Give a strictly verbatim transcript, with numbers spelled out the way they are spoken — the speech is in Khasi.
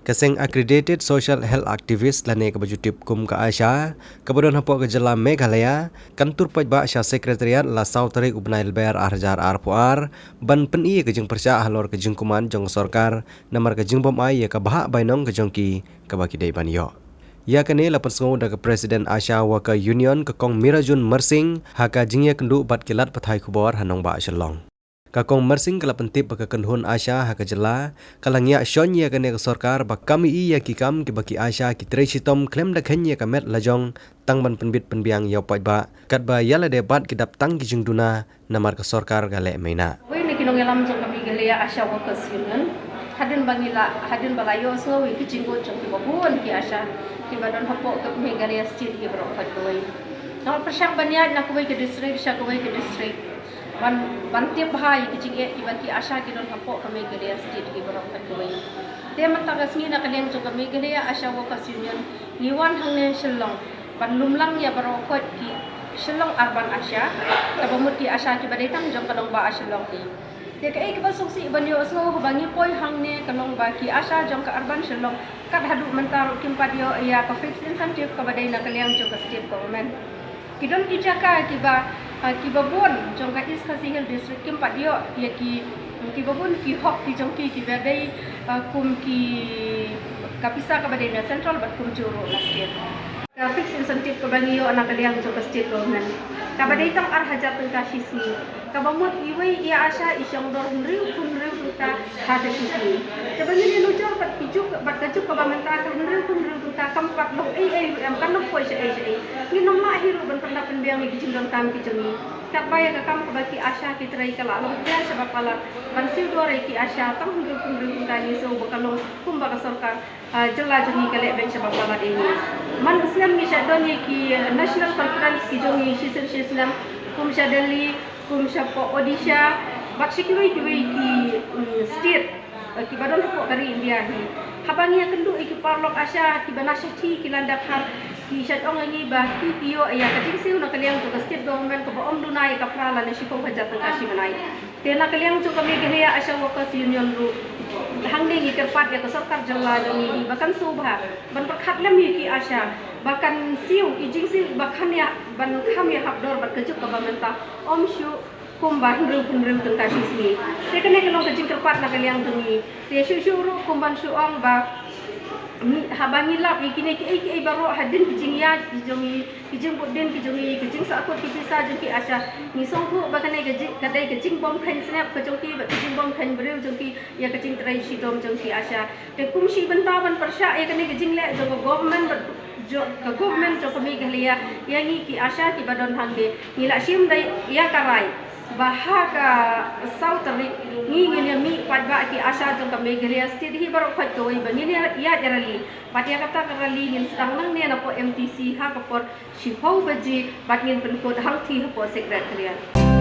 Ka seng Accredited Social Health Activist lane kaba ju tip kum ka ASHA, kaba don hapoh ka jylla Meghalaya, kan tur paidbah sha Secretariat la saw tarik u bnai Lber ar hajar arphew ar, ban pyni ïa ka jingpyrshah halor ka jingkuman jong ka sorkar, namar ka jingbym ai ïa ka bhah bainong ka jong ki, kaba ki dei ban ïoh. Ïa kane la pynsngew da ka President ASHA Worker Union ka Kong Mirajun Marsing, ha ka jingïakynduh bad ki lad pathai khubor ha nongbah Shillong. Ka Kong Marsing ka la pyntip ba ka kynhun ASHA ha ka jylla, ka la ngiah shon ïa kane ka sorkar ba kam ïohi ïa ki kam kiba ki ASHA ki trei shitom khlem da kheiñ ïa ka met lajong, tang ban pynbit pynbiang ïa u paidbah, katba ïa lade bad ki dap tang ki jingduna, namar ka sorkar ka leh maïnah. Wei na ki nongïalam jong ka Meghalaya ASHA Workers Union, hadien ba ngi la, hadien ba la ïohsngew ïa ki jingkut jong kiba bun ki ASHA, kiba don hapoh ka Meghalaya State hi baroh kawei. Nga pyrshang ban ïaid na kawei ka district sha kawei ka district, ban, ban tip bha ïa ki jingeh kiba ki ASHA ki don hapoh ka Meghalaya State hi baroh kawei. Te mynta ka sngi na ka liang jong ka Meghalaya ASHA Workers Union, ngi wan hangne Shillong ban lumlang ïa baroh khoit ki Shillong Urban ASHA, kaba mut ki ASHA kiba dei tang jong ka nongbah Shillong hi. Te kaei kaba sngewsih ban ïohsngew haba ngi poi hangne ka long ba ki ASHA jong ka Urban Shillong, kat haduh mynta ruh kim pat ïoh ïa ka fixed incentive kaba dei na ka liang jong ka state government. Ki don ki jaka kiba, ah, kiba bun jong ka East Khasi Hills District kim pat ïoh ïa ki, kiba bun ki hok ki jong ki kiba dei, ah, kum ki, ka pisa kaba dei na central bad kumjuh ruh na state. Ka fixed incentive kaba ngi ïoh na ka liang jong ka state government, kaba dei tang ar hajar tyngka shi sngi. Kaba mut iwei i ASHA i shong dor hynriew phew hynriew tyngka ha ka shi sngi. Kaba ngi ïa nujor bad ki juk, bad ka juk kaba mynta ka hynriew phew hynriew tyngka kam pat long ei ei ruh em, kan ym poi sha ei sha ei. Ngin ym lah hi ruh ban pyndap pynbiang ïa ki jingdonkam ki jong ngi. Katba ïa ka kam kaba ki ASHA ki trei ka la long pher sha ba palat. Ban siew dor ïa ki ASHA tang hynriew phew hynriew tyngka ngi sngew ba ka long kumba ka sorkar, ah, jylla jong ngi ka leh beiñ sha ba palat ïa ngi. Man u snem ngi shah don ïa ki, ah, national conference ki jong ngi shisien shisnem, kum sha Delhi, kum shapoh Odisha, bad sha kiwei kiwei ki, mm, state, ah, kiba don hapoh ka ri India hi. Haba ngi ïakynduh ïa ki paralok ASHA kiba na shathie ki lyndet har, ki shait ong ïa ngi ba ki ki ïoh ïa ka jingsiew na ka liang jong ka state government kaba ym duna ïa ka phra lane shiphew hajar tyngka shi bnai. Te na ka liang jong ka Meghalaya ASHA Workers Union ruh, hangne ngi kyrpad ïa ka sorkar jylla jong ngi ba kan sngewbha ban pyrkhat lem ïa ki ASHA ba kan siew ki jingsiew ba kan ïa, ban kham ïa hap dor bad ka juk kaba mynta, ym shuh kumba hynriew phew hynriew tyngka shi sngi. Te kane ka long ka jingkyrpad na ka liang jong ngi. Te shuh shuh ruh kum ban shu ong ba ngi, haba ngi lap ïa kine kiei kiei baroh hadien ki jingïaid ki jong ngi, ki jingbud dien ki jong ngi, ki jingsahkut ki pisa jong ki ASHA, ngi sngewthuh ba kane ka jing, ka dei ka jingbymkheiñ snep ka jong ki bad ka jingbymkheiñ briew jong ki ïa ka jingtrei shitom jong ki ASHA. Te kum shi bynta ban pyrshah ïa kane ka jingleh jong ka government bad jong ka government jong ka Meghalaya ïa ngi ki ASHA kiba don hangne, ngi la shim da ïa ka rai ba ha ka saw tarik ngi ngin ïa mih paidbah ki ASHA jong ka Meghalaya State hi baroh khoit kawei ba ngin ïa, ïa rally. Bad ïa kata ka rally ngin sdang nangne napoh MTC ha ka por shiphew baje bad ngin pynkut hangtei hapoh Secretariat.